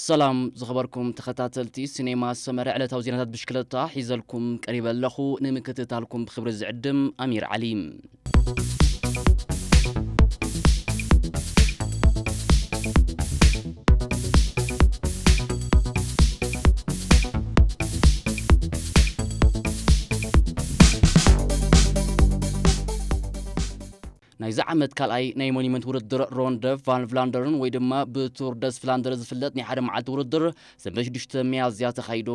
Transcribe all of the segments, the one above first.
ሰላም ዝኸበርኩም ተኸታተልቲ ሲኔማ ሰመረ፣ ዕለታዊ ዜናታት ብሽክለታ ሒዘልኩም ቀሪበ ኣለኹ። ንምክትታልኩም ብኽብሪ ዝዕድም ኣሚር ዓሊ። ናይዚ ዓመት ካልኣይ ናይ ሞኒመንት ውድድር ሮንደ ቫን ቭላንደርን ወይ ድማ ብቱር ደስ ፍላንደር ዝፍለጥ ናይ ሓደ መዓልቲ ውድድር ሰንበት ሽዱሽተ ሚያዝያ ተኻይዱ።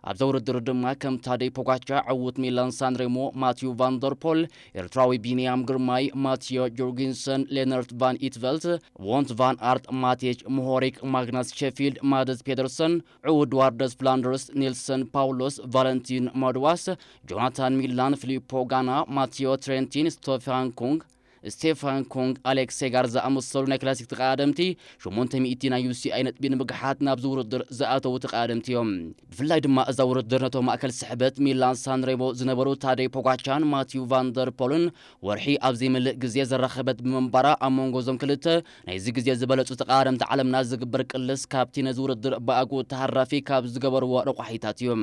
ኣብዛ ውድድር ድማ ከም ታደይ ፖጋቻ፣ ዕዉት ሚላን ሳንሬሞ፣ ማቲዩ ቫንደርፖል፣ ኤርትራዊ ቢንያም ግርማይ፣ ማቲዮ ጆርጊንሰን፣ ሌነርት ቫን ኢትቨልት፣ ዎንት ቫን ኣርት፣ ማቴጅ ሞሆሪክ፣ ማግናስ ሼፊልድ፣ ማደስ ፔደርሰን፣ ዕዉት ድዋርደስ ፍላንደርስ፣ ኔልሰን ፓውሎስ፣ ቫለንቲን ማድዋስ፣ ጆናታን ሚላን፣ ፊሊፖ ጋና፣ ማቲዮ ትሬንቲን፣ ስቶፋን ኩንግ፣ ስቴፋን ኩንግ፣ ኣሌክስ ሴጋር ዝኣመሰሉ ናይ ክላሲክ ተቐዳደምቲ ሸሞንተ ሚእቲ ናይ ዩ ሲ ኣይ ነጥቢ ንምግሓት ናብዚ ውድድር ዝኣተዉ ተቐዳደምቲ እዮም። ብፍላይ ድማ እዛ ውድድር ነቶም ማእከል ስሕበት ሚላን ሳንሬሞ ዝነበሩ ታደይ ፖጋቻን ማቲዩ ቫንደርፖልን ወርሒ ኣብ ዘይመልእ ግዜ ዘራኸበት ብምንባራ፣ ኣብ መንጎ እዞም ክልተ ናይዚ ግዜ ዝበለጹ ተቐዳደምቲ ዓለምና ዝግበር ቅልስ ካብቲ ነዚ ውድድር ብኣግኡ ተሃራፊ ካብ ዝገበርዎ ረቋሒታት እዩ።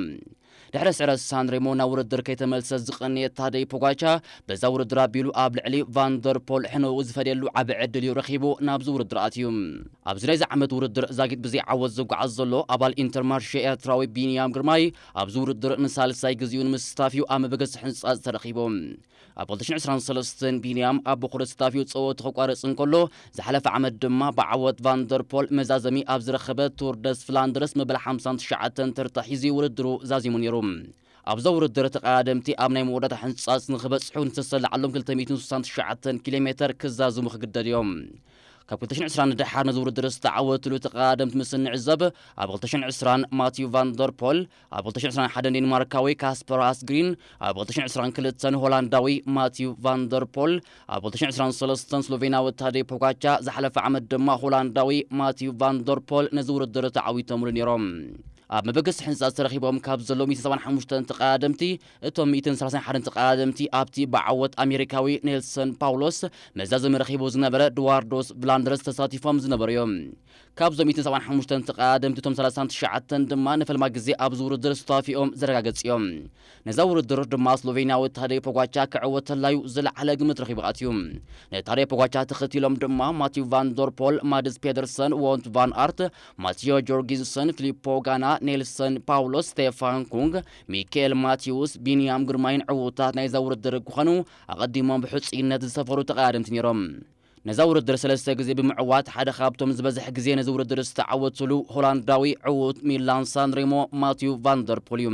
ድሕሪ ስዕረት ሳንሬሞ ናብ ውድድር ከይተመልሰ ዝቐነየ ታደይ ፖጋቻ በዛ ውድድር ኣቢሉ ኣብ ልዕሊ ቫንደርፖል ሕነኡ ዝፈድየሉ ዓቢ ዕድል እዩ ረኺቡ ናብዚ ውድድር ኣትዩ። ኣብዚ ናይዚ ዓመት ውድድር ዛጊት ብዘይ ዓወት ዝጓዓዝ ዘሎ ኣባል ኢንተርማርሼ ኤርትራዊ ቢንያም ግርማይ ኣብዚ ውድድር ንሳልሳይ ግዜኡ ንምስታፍ እዩ ኣብ መበገሲ ሕንጻጽ ተረኺቡ። ኣብ ክልተ ሽሕን ዕስራን ሰለስተን ቢንያም ኣብ በኹሪ ስታፊው ጸወቱ ከቋርጽ እንከሎ፣ ዝሓለፈ ዓመት ድማ ብዓወት ቫንደርፖል መዛዘሚ ኣብ ዝረኸበ ቱር ደስ ፍላንደርስ መበል ሓምሳን ትሽዓተን ተርታ ሒዙ ውድድሩ ዛዚሙ ነይሩ። ኣብዛ ውድድር ተቐዳደምቲ ኣብ ናይ መወዳእታ ሕንጻጽ ንኽበጽሑ ንዝተሰለዓሎም ክልተ ሚእትን ስሳን ትሽዓተን ኪሎ ሜተር ክዛዝሙ ክግደዱ እዮም። ካብ ክልተ ሽሕን ዕስራን ንደሓር ነዚ ውድድር ዝተዓወትሉ ተቐዳደምቲ ምስ እንዕዘብ፣ ኣብ ክልተ ሽሕን ዕስራን ማቲዩ ቫንደርፖል፣ ኣብ ክልተ ሽሕን ዕስራን ሓደን ዴንማርካዊ ካስፐር ኣስግሪን፣ ኣብ ክልተ ሽሕን ዕስራን ክልተን ሆላንዳዊ ማቲዩ ቫንደርፖል፣ ኣብ ክልተ ሽሕን ዕስራን ሰለስተን ስሎቬንያዊ ታደይ ፖጋቻ፣ ዝሓለፈ ዓመት ድማ ሆላንዳዊ ማቲዩ ቫንደርፖል ነዚ ውድድር ተዓዊቶምሉ ነይሮም። ኣብ መበገሲ ሕንጻጽ ተረኺቦም ካብ ዘለዉ ሚእትን ሰብዓን ሓሙሽተን ተቐዳደምቲ፣ እቶም ሚእትን ሰላሳን ሓደን ተቐዳደምቲ ኣብቲ ብዓወት ኣሜሪካዊ ኔልሰን ፓውሎስ መዛዘሚ ረኺቡ ዝነበረ ድዋርዶስ ቭላንደርስ ተሳቲፎም ዝነበሩ እዮም። ካብዞም ሚእትን ሰብዓን ሓሙሽተን ተቐዳደምቲ፣ እቶም ሰላሳን ትሽዓተን ድማ ንፈልማ ግዜ ኣብዚ ውድድር ስታፊኦም ዘረጋገጹ እዮም። ነዛ ውድድር ድማ ስሎቬንያዊ ታደይ ፖጋቻ ክዕወት ተላዩ ዝለዓለ ግምት ረኺቡ ኣትዩ። ንታደይ ፖጋቻ ተኸቲሎም ድማ ማቲው ቫንደርፖል፣ ማድስ ፔደርሰን፣ ዎንት ቫን ኣርት፣ ማቲዮ ጆርጊንሰን፣ ፊሊፖ ጋና፣ ኔልሰን ፓውሎስ፣ ስቴፋን ኩንግ፣ ሚካኤል ማቲውስ፣ ቢንያም ግርማይን ዕዉታት ናይዛ ውድድር ክኾኑ ኣቐዲሞም ብሕጹይነት ዝሰፈሩ ተቐዳደምቲ ነይሮም። ነዛ ውድድር ሰለስተ ግዜ ብምዕዋት ሓደ ካብቶም ዝበዝሕ ግዜ ነዚ ውድድር ዝተዓወትሉ ሆላንዳዊ ዕዉት ሚላን ሳንሬሞ ማቲዩ ቫንደርፖል እዩ።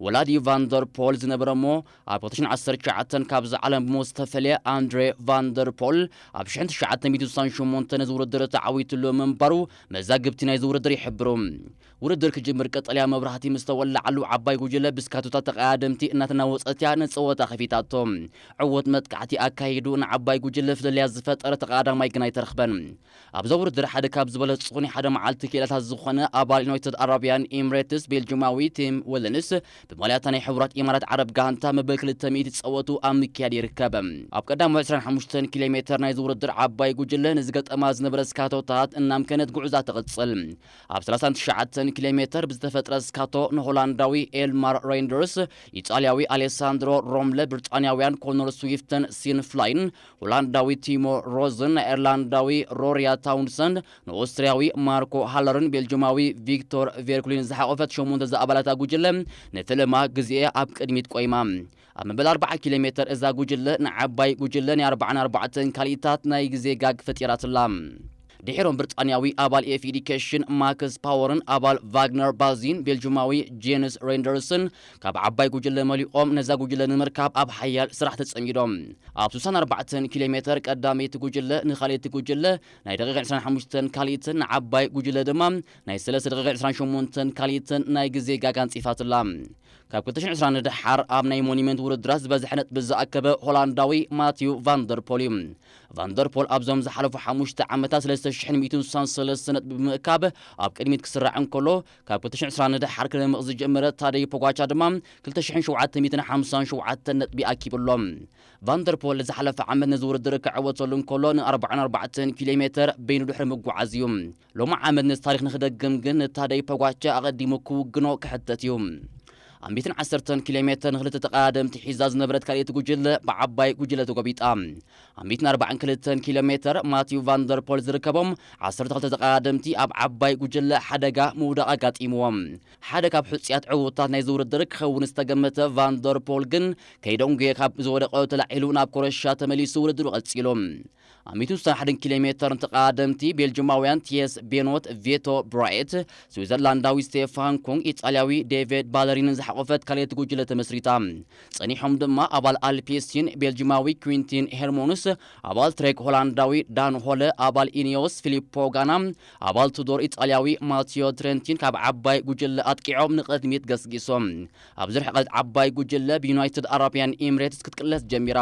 ወላዲ ቫንደርፖል ዝነበረ እሞ ኣብ ክልተ ሽሕን ዓሰርተ ትሽዓተን ካብዚ ዓለም ብሞት ዝተፈልየ ኣንድሬ ቫንደርፖል ኣብ ሽሕን ትሽዓተ ሚእትን ስሳን ሸሞንተ ነዚ ውድድር ተዓዊትሉ ምንባሩ መዛግብቲ ናይዚ ውድድር ይሕብሩ። ውድድር ክጅምር ቀጠልያ መብራህቲ ምስ ተወልዓሉ ዓባይ ጉጅለ ብስካቶታት ተቐዳደምቲ እናተናወጸት እያ ንጸወታ ከፊታቶ። ዕዉት መጥቃዕቲ ኣካይዱ ንዓባይ ጉጅለ ፍልልያት ዝፈጠረ ተቐዳዳማይ ግን ኣይተረኽበን። ኣብዛ ውድድር ሓደ ካብ ዝበለጹ ናይ ሓደ መዓልቲ ክኢላታት ዝኾነ ኣባል ዩናይትድ ኣረቢያን ኤምሬትስ ቤልጅማዊ ቲም ወለንስ ብማልያታ ናይ ሕቡራት ኢማራት ዓረብ ጋንታ መበል ክልተ ሚእቲ ጸወቱ ኣብ ምክያድ ይርከብ። ኣብ ቀዳማዊ ዕስራን ሓሙሽተን ኪሎ ሜተር ናይዚ ውድድር ዓባይ ጉጅለ ንዝገጠማ ዝነበረ ስካቶታት እናምከነት ጉዕዛ ትቕጽል። ኣብ ሰላሳን ትሽዓተን ኪሎ ሜተር ብዝተፈጥረ ስካቶ ንሆላንዳዊ ኤልማር ሬንደርስ፣ ኢጣልያዊ ኣሌሳንድሮ ሮምለ፣ ብሪጣንያውያን ኮኖር ስዊፍትን ሲን ፍላይን፣ ሆላንዳዊ ቲሞ ሮዝን፣ ኣየርላንዳዊ ሮሪያ ታውንሰንድ፣ ንኦስትርያዊ ማርኮ ሃለርን ቤልጅማዊ ቪክቶር ቬርኩሊን ዝሓቖፈት ሸሞንተ ዝኣባላታ ጉጅለ ንፍልማ ግዜ ኣብ ቅድሚት ቆይማ። ኣብ መበል ኣርብዓ ኪሎ ሜተር እዛ ጉጅለ ንዓባይ ጉጅለ ናይ ኣርባዓን ኣርባዕተን ካልኢታት ናይ ግዜ ጋግ ፈጢራትላ። ድሒሮም ብሪጣንያዊ ኣባል ኤፍ ኤዲኬሽን ማክስ ፓወርን ኣባል ቫግነር ባዚን ቤልጅማዊ ጄንስ ሬንደርስን ካብ ዓባይ ጉጅለ መሊቖም ነዛ ጉጅለ ንምርካብ ኣብ ሓያል ስራሕ ተጸሚዶም። ኣብ ስሳን ኣርባዕተን ኪሎ ሜተር ቀዳመይቲ ጉጅለ ንኻልእቲ ጉጅለ ናይ ደቂቕ ዕስራን ሓሙሽተን ካልኢትን ንዓባይ ጉጅለ ድማ ናይ ሰለስተ ደቂቕ ዕስራን ሸሞንተን ካልኢትን ናይ ግዜ ጋግ ኣንጺፋትላ። ካብ ክልተ ሽሕን ዕስራን ንደሓር ኣብ ናይ ሞኒመንት ውድድራት ዝበዝሐ ነጥቢ ዝኣከበ ሆላንዳዊ ማቲዩ ቫንደርፖል እዩ። ቫንደርፖል ኣብዞም ዝሓለፉ ሓሙሽተ ዓመታት ሰለስተ ሽሕን ሚእትን ስሳን ሰለስተ ነጥቢ ብምእካብ ኣብ ቅድሚት ክስራዕ እንከሎ፣ ካብ ክልተ ሽሕን ዕስራን ንደሓር ክደምቕ ዝጀመረ ታደይ ፖጋቻ ድማ ክልተ ሽሕን ሸውዓተ ሚእትን ሓምሳን ሸውዓተን ነጥቢ ኣኪቡ ኣሎ። ቫንደርፖል ዝሓለፈ ዓመት ነዚ ውድድር ክዕወተሉ እንከሎ ን ኣርባዓን ኣርባዕተን ኪሎ ሜተር በይኑ ድሕሪ ምጉዓዝ እዩ። ሎሚ ዓመት ነዚ ታሪኽ ንክደግም ግን ንታደይ ፖጋቻ ኣቐዲሙ ክውግኖ ክሕተት እዩ። ኣብ ሚእትን ዓሰርተን ኪሎ ሜተር ንክልተ ተቐዳደምቲ ሒዛ ዝነበረት ካልኣይቲ ጉጅለ ብዓባይ ጉጅለ ተጎቢጣ። ኣብ ሚእትን ኣርባዓን ክልተን ኪሎ ሜተር ማቲዩ ቫንደርፖል ዝርከቦም ዓሰርተ ክልተ ተቐዳደምቲ ኣብ ዓባይ ጉጅለ ሓደጋ ምውዳቕ ኣጋጢምዎም። ሓደ ካብ ሕጹያት ዕዉታት ናይዚ ውድድር ክኸውን ዝተገመተ ቫንደርፖል ግን ከይደንጉየ ካብ ዝወደቐ ተላዒሉ ናብ ኮረሻ ተመሊሱ ውድድሩ ቀጺሉ። ኣብ ሚእትን ስሳን ሓደን ኪሎ ሜተር ንተቐዳደምቲ ቤልጅማውያን ቲየስ ቤኖት፣ ቬቶ ብራየት፣ ስዊዘርላንዳዊ ስቴፋን ኩንግ፣ ኢጣልያዊ ዴቪድ ባለሪንን ዝሓቖፈት ካልኣይቲ ጉጅለ ተመስሪታ። ጸኒሖም ድማ ኣባል ኣልፒስቲን ቤልጅማዊ ኩዊንቲን ሄርሞንስ፣ ኣባል ትሬክ ሆላንዳዊ ዳን ሆለ፣ ኣባል ኢኒዮስ ፊሊፖ ጋና፣ ኣባል ቱዶር ኢጣልያዊ ማቲዮ ትሬንቲን ካብ ዓባይ ጉጅለ ኣጥቂዖም ንቕድሚት ገስጊሶም። ኣብዚ ርሕቐት ዓባይ ጉጅለ ብዩናይትድ ኣረብያን ኤምሬትስ ክትቅለስ ጀሚራ።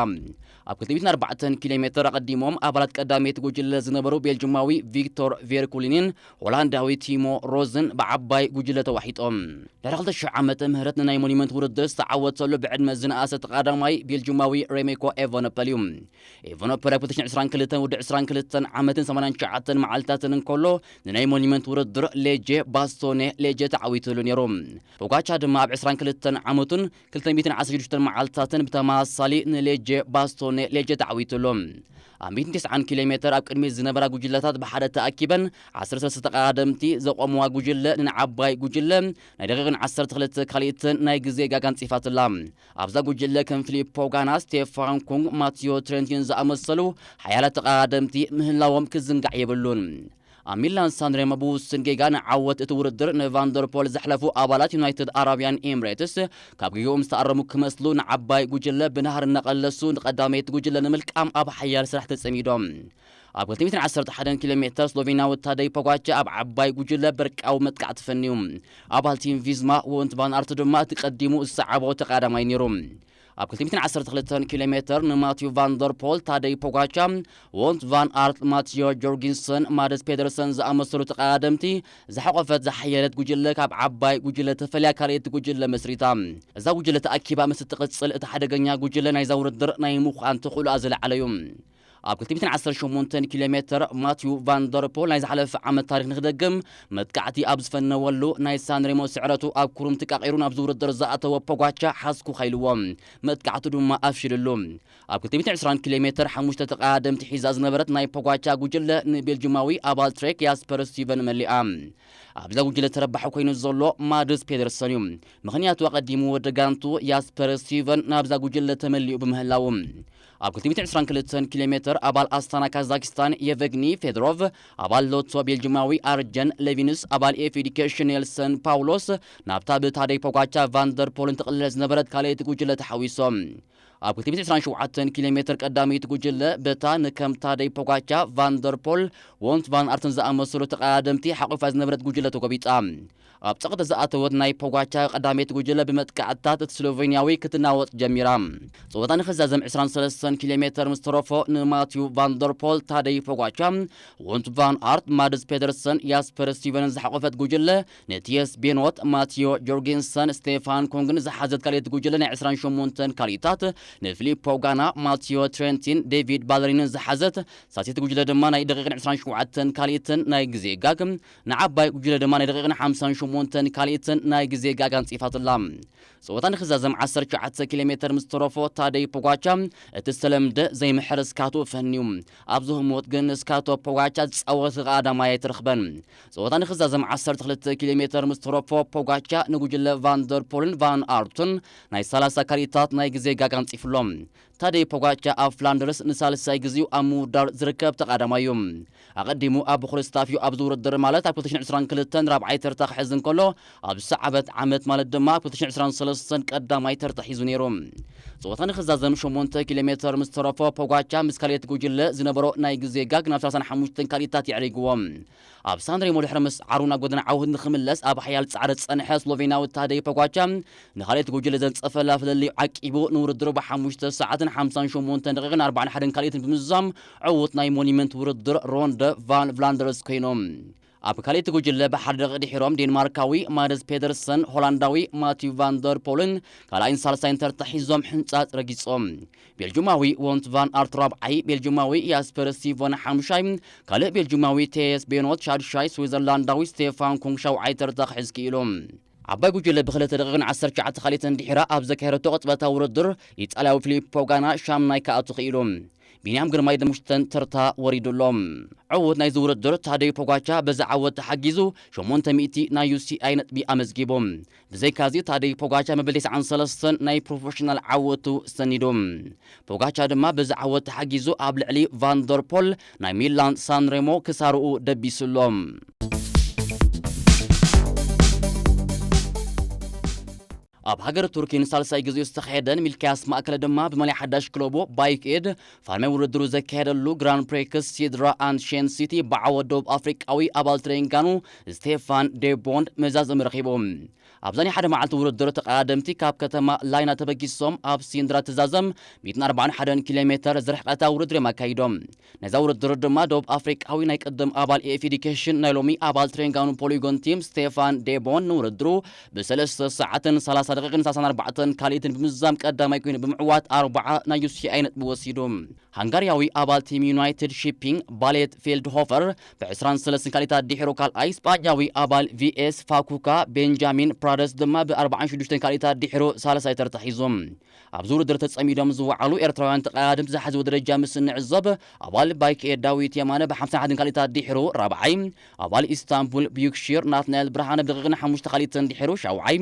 ኣብ ክልተ ሚእትን ኣርባዕተን ኪሎ ሜተር ኣቐዲሞም ኣባላት ቀዳመይቲ ጉጅለ ዝነበሩ ቤልጅማዊ ቪክቶር ቬርኩሊንን ሆላንዳዊ ቲሞ ሮዝን ብዓባይ ጉጅለ ተዋሒጦም። ድሕሪ ክልተ ሽሕ ዓመተ ምህረት ንናይ ሞኒመንት ውድድር ዝተዓወተሉ ብዕድመ ዝነኣሰ ተቐዳማይ ቤልጅማዊ ሬሜኮ ኤቨኖፐል እዩ። ኤቨኖፐል ኣብ ክልተ ሽሕን ዕስራን ክልተን ወዲ ዕስራን ክልተን ዓመትን ሰማንያን ትሽዓተን መዓልታትን እንከሎ ንናይ ሞኒመንት ውድድር ሌጀ ባስቶኔ ሌጀ ተዓዊትሉ ነይሩ። ፖጋቻ ድማ ኣብ ዕስራን ክልተን ዓመቱን ክልተ ሚእትን ዓሰርተ ሽዱሽተን መዓልታትን ብተመሳሳሊ ንሌጀ ባስቶኔ ሌጀ ተዓዊትሉ። ኣብ ሚእትን ተስዓን ኪሎ ሜተር ኣብ ቅድሚት ዝነበራ ጉጅለታት ብሓደ ተኣኪበን ዓሰርተ ሰለስተ ተቐዳደምቲ ዘቆምዋ ጉጅለ ንዓባይ ጉጅለ ናይ ደቂቕን ዓሰርተ ክልተ ካልኢትን ናይ ግዜ ጋጋ ኣንጺፋትላ። ኣብዛ ጉጅለ ከም ፊሊፖ ጋና፣ ስቴፋን ኩንግ፣ ማቲዮ ትሬንቲን ዝኣመሰሉ ሓያላት ተቐዳደምቲ ምህላዎም ክዝንጋዕ የብሉን። ኣብ ሚላን ሳንሬሞ ብውሱን ጌጋ ንዓወት እቲ ውድድር ንቫንደርፖል ዘሕለፉ ኣባላት ዩናይትድ ኣረብያን ኤምሬትስ ካብ ጌጋኦም ዝተኣረሙ ክመስሉ ንዓባይ ጉጅለ ብናህሪ እናቐለሱ ንቐዳመይቲ ጉጅለ ንምልቃም ኣብ ሓያል ስራሕ ተጸሚዶም። ኣብ ክልተ ሚእትን ዓሰርተ ሓደን ኪሎ ሜተር ስሎቬንያዊ ታደይ ፖጋቻ ኣብ ዓባይ ጉጅለ በርቃዊ መጥቃዕቲ ፈንዩ። ኣባል ቲም ቪዝማ ወንት ቫን ኣርት ድማ እቲ ቀዲሙ ዝሰዓቦ ተቐዳማይ ነይሩ። ኣብ ክልተ ሚእትን ዓሰርተ ክልተን ኪሎ ሜተር ንማቲዩ ቫንደርፖል፣ ታደይ ፖጋቻ፣ ወንት ቫን ኣርት፣ ማቲዮ ጆርጊንሰን፣ ማደስ ፔደርሰን ዝኣመሰሉ ተቐዳደምቲ ዝሓቖፈት ዝሓየለት ጉጅለ ካብ ዓባይ ጉጅለ ተፈልያ ካልኣይቲ ጉጅለ መስሪታ። እዛ ጉጅለ ተኣኪባ ምስ እትቕጽል እቲ ሓደገኛ ጉጅለ ናይዛ ውድድር ናይ ምዃን ተኽእሎኣ ዝለዓለ እዩ። ኣብ ክልተ ሚእትን ዓሰርተ ሸሞንተን ኪሎ ሜተር ማቲዩ ቫንደርፖል ናይ ዝሓለፈ ዓመት ታሪኽ ንክደግም መጥቃዕቲ ኣብ ዝፈነወሉ ናይ ሳንሬሞ ስዕረቱ ኣብ ኩሩም ተቃቒሩ ናብዚ ውድድር ዝኣተወ ፖጋቻ ሓዝኩ ካይልዎ መጥቃዕቱ ድማ ኣፍሽልሉ። ኣብ ክልተ ሚእትን ዕስራን ኪሎ ሜተር ሓሙሽተ ተቐዳደምቲ ሒዛ ዝነበረት ናይ ፖጋቻ ጉጅለ ንቤልጅማዊ ኣባል ትሬክ ያስፐር ስቲቨን መሊኣ። ኣብዛ ጉጅለ ተረባሒ ኮይኑ ዘሎ ማድስ ፔደርሰን እዩ። ምኽንያቱ ኣቐዲሙ ወዲ ጋንቱ ያስፐር ስቲቨን ናብዛ ጉጅለ ተመሊኡ ብምህላዉ። ኣብ ክልተ ሚእትን ዕስራን ክልተን ኪሎ ሜተር ኣባል ኣስታና ካዛኪስታን የቨግኒ ፌድሮቭ፣ ኣባል ሎቶ ቤልጅማዊ ኣርጀን ሌቪንስ፣ ኣባል ኤፍ ዲ ኬ ሽኔልሰን ፓውሎስ ናብታ ብታደይ ፖጋቻ ቫንደርፖልን ትቕለል ዝነበረት ካልኣይቲ ጉጅለ ተሓዊሶም። ኣብ ክልተ ሚእትን ዕስራን ሸውዓተን ኪሎ ሜተር ቀዳመይቲ ጉጅለ በታ ንከም ታደይ ፖጋቻ፣ ቫንደርፖል፣ ወንት ቫን ኣርትን ዝኣመሰሉ ተቐዳደምቲ ሓቑፋ ዝነበረት ጉጅለ ተጎቢጣ። ኣብ ጸቕጢ ዝኣተወት ናይ ፖጋቻ ቀዳመይቲ ጉጅለ ብመጥቃዕትታት እቲ ስሎቬንያዊ ክትናወጥ ጀሚራ። ጸወታ ንኽዛዘም ዕስራን ሰለስተን ኪሎ ሜተር ምስ ተረፎ ንማቲዩ ቫንደርፖል፣ ታደይ ፖጋቻ፣ ወንት ቫን ኣርት፣ ማድስ ፔደርሰን፣ ያስፐር ስቲቨንን ዝሓቖፈት ጉጅለ ንቲየስ ቤኖት፣ ማቲዮ ጆርጌንሰን፣ ስቴፋን ኮንግን ዝሓዘት ካልኣይቲ ጉጅለ ናይ ዕስራን ሸሞንተን ካልኢታት ንፊሊፖ ጋና፣ ማቲዮ ትሬንቲን፣ ዴቪድ ባለሪንን ዝሓዘት ሳልሰይቲ ጉጅለ ድማ ናይ ደቂቕን ዕስራን ሸውዓተን ካልኢትን ናይ ግዜ ጋግ፣ ንዓባይ ጉጅለ ድማ ናይ ደቂቕን ሓምሳን ሸሞንተን ካልኢትን ናይ ግዜ ጋግ ኣንጺፋትላ። ጸወታ ንኽዛዘም ዓሰርተ ትሽዓተ ኪሎ ሜተር ምስ ተረፎ ታደይ ፖጋቻ እቲ ዝተለምደ ዘይምሕር ስካቶ ፈንዩ። ኣብዚ ህሞት ግን ስካቶ ፖጋቻ ዝጻወት ቀዳማይ ኣይተረኽበን። ጸወታ ንኽዛዘም ዓሰርተ ክልተ ኪሎ ሜተር ምስ ተረፎ ፖጋቻ ንጉጅለ ቫንደርፖልን ቫን ኣርቱን ናይ ሰላሳ ካልኢታት ናይ ግዜ ጋግ ኣንጺፍሎም። ታደይ ፖጋቻ ኣብ ፍላንደርስ ንሳልሳይ ግዜኡ ኣብ ምውዳር ዝርከብ ተቐዳማይ እዩ። ኣቐዲሙ ኣብ ቡኹርስታፍዩ ኣብዚ ውድድር ማለት ኣብ ክልተ ሽሕን ዕስራን ክልተን ራብዓይ ተርታ ክሕዝ እንከሎ፣ ኣብ ዝሰዓበት ዓመት ማለት ድማ ኣብ ክልተ ሽሕን ዕስራን ሰለስተን ቀዳማይ ተርታ ሒዙ ነይሩ። ጸወታ ንኽዛዘም ሸሞንተ ኪሎ ሜተር ምስ ተረፎ፣ ፖጋቻ ምስ ካልኦት ጉጅለ ዝነበሮ ናይ ግዜ ጋግ ናብ ሰላሳን ሓሙሽተን ካልኢታት የዕሪግዎ። ኣብ ሳንሬሞ ድሕሪ ምስዓሩ ናብ ጎደና ዓወት ንኽምለስ ኣብ ሓያል ጻዕሪ ዝጸንሐ ስሎቬናዊ ታደይ ፖጋቻ ንኻልኦት ጉጅለ ዘንጸፈላ ፍልልይ ዓቂቡ ንውድድሩ ብሓሙሽተ ሰዓትን ሓምሳን ሸሞንተን ደቂቕን ኣርባዓን ሓደን ካልኢትን ብምዝዛም ዕዉት ናይ ሞኒመንት ውድድር ሮንደ ቫን ቭላንደርስ ኮይኑ። ኣብ ካልኢት ጉጅለ ብሓደ ደቂቕ ድሒሮም ዴንማርካዊ ማደስ ፔደርሰን፣ ሆላንዳዊ ማቲው ቫንደር ፖልን ካልኣይን ሳልሳይን ተርታ ሒዞም ሕንጻጽ ረጊጾም። ቤልጁማዊ ዎንት ቫን ኣርት ራብዓይ፣ ቤልጁማዊ ያስፐር ስቲቮን ሓሙሻይ፣ ካልእ ቤልጁማዊ ቴየስ ቤኖት ሻድሻይ፣ ስዊዘርላንዳዊ ስቴፋን ኩንግ ሻውዓይ ተርታ ክሕዝ ክኢሉ። ዓባይ ጉጅለ ብክልተ ደቂቕን ዓሰርተ ትሽዓተ ካልኢትን ድሒራ ኣብ ዘካየደቶ ቅጽበታዊ ውድድር፣ ኢጣልያዊ ፊሊፖ ጋና ሻምናይ ክኣቱ ክኢሉ። ቢንያም ግርማይ ደሙሽተን ተርታ ወሪዱ ኣሎ። ዕዉት ናይዚ ውድድር ታደይ ፖጋቻ በዚ ዓወት ተሓጊዙ ሸሞንተ ሚእቲ ናይ ዩ ሲ ኣይ ነጥቢ ኣመዝጊቡ። ብዘይካዚ ታደይ ፖጋቻ መበል ተስዓን ሰለስተን ናይ ፕሮፌሽናል ዓወቱ ሰኒዱ። ፖጋቻ ድማ በዚ ዓወት ተሓጊዙ ኣብ ልዕሊ ቫንደርፖል ናይ ሚላን ሳንሬሞ ክሳርኡ ደቢሱ ኣሎ። ኣብ ሃገር ቱርኪ ንሳልሳይ ግዜኡ ዝተኻየደን ሚልክያስ ማእከለ ድማ ብማልያ ሓዳሽ ክለቡ ባይክ ኤድ ፋልማይ ውድድሩ ዘካየደሉ ግራንድ ፕሪክስ ሲድራ ኣንድ ሼን ሲቲ ብዓወት ደቡብ ኣፍሪቃዊ ኣባል ትሬንጋኑ ስቴፋን ዴቦንድ መዛዘሚ ረኺቡ። ኣብዛ ናይ ሓደ መዓልቲ ውድድር ተቐዳደምቲ ካብ ከተማ ላይና ተበጊሶም ኣብ ሲንድራ ትዛዘም ሚእትን ኣርባዓን ሓደን ኪሎ ሜተር ዝርሕቐታ ውድድር እዮም ኣካይዶም። ነዛ ውድድር ድማ ደቡብ ኣፍሪቃዊ ናይ ቅድም ኣባል ኤፍ ዲ ኬሽን ናይ ሎሚ ኣባል ትሬንጋኑ ፖሊጎን ቲም ስቴፋን ዴቦን ንውድድሩ ብሰለስተ ሰዓትን ሰላሳ ደቂቕን ሰላሳን ኣርባዕተን ካልኢትን ብምዝዛም ቀዳማይ ኮይኑ ብምዕዋት ኣርባዓ ናይ ዩ ሲ ኣይ ነጥቢ ወሲዱ። ሃንጋርያዊ ኣባል ቲም ዩናይትድ ሺፒንግ ባሌት ፌልድሆፈር ብዕስራን ሰለስትን ካልኢታት ድሒሩ ካልኣይ፣ ስጳኛዊ ኣባል ቪ ኤስ ፋኩካ ቤንጃሚን ፕራደስ ድማ ብኣርባዓን ሽዱሽተን ካልኢታት ድሒሩ ሳልሳይ ተርታ ሒዙ። ኣብዚ ውድድር ተጸሚዶም ዝወዓሉ ኤርትራውያን ተቐዳደምቲ ዝሓዝዎ ደረጃ ምስ እንዕዘብ፣ ኣባል ባይክ ኤድ ዳዊት የማነ ብሓምሳን ሓደን ካልኢታት ድሒሩ ራብዓይ፣ ኣባል ኢስታንቡል ቢዩክሺር ናትናኤል ብርሃነ ብደቂቕን ሓሙሽተ ካልኢትን ድሒሩ ሻውዓይ፣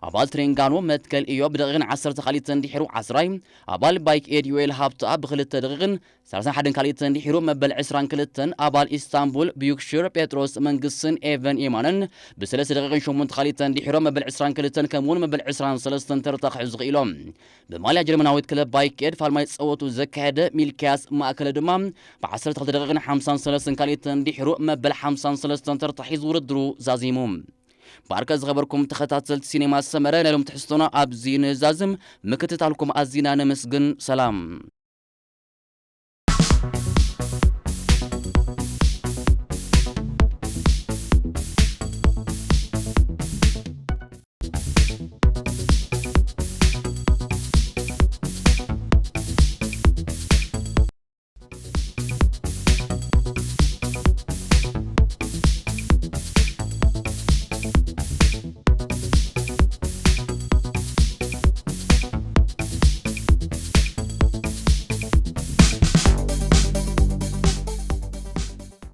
ኣባል ትሬንጋኖ መትከል እዮ ብደቂቕን ዓሰርተ ካልኢትን ድሒሩ ዓስራይ፣ ኣባል ባይክ ኤድ ዮኤል ሃብተኣብ ብክልተ ደቂቕን ሰላሳን ሓደን ካልኢትን ድሒሩ መበል ዕስራን ክልተን፣ ኣባል ኢስታንቡል ቢዩክሺር ጴጥሮስ መንግስትን ኤቨን የማነን ብሰለስተ ደቂቕን ሸሞንተ ካልኢትን ድሒሩ መበል ዕስራን ክልተን ከምኡውን መበል ዕስራን ሰለስተን ተርታ ክሕዙ ክኢሎም። ብማልያ ጀርመናዊት ክለብ ባይክ ኤድ ፋልማይ ጸወቱ ዘካየደ ሚልክያስ ማእከለ ድማ ብዓሰርተ ክልተ ደቂቕን ሓምሳን ሰለስተን ካልኢትን ድሒሩ መበል ሓምሳን ሰለስተን ተርታ ሒዙ ውድድሩ ዛዚሙ። ባርከ ዝኸበርኩም ተኸታተልቲ ሲኔማ ሰመረ፣ ናይ ሎም ትሕዝቶና ኣብዚ ንዛዝም። ምክትታልኩም ኣዚና ነመስግን። ሰላም።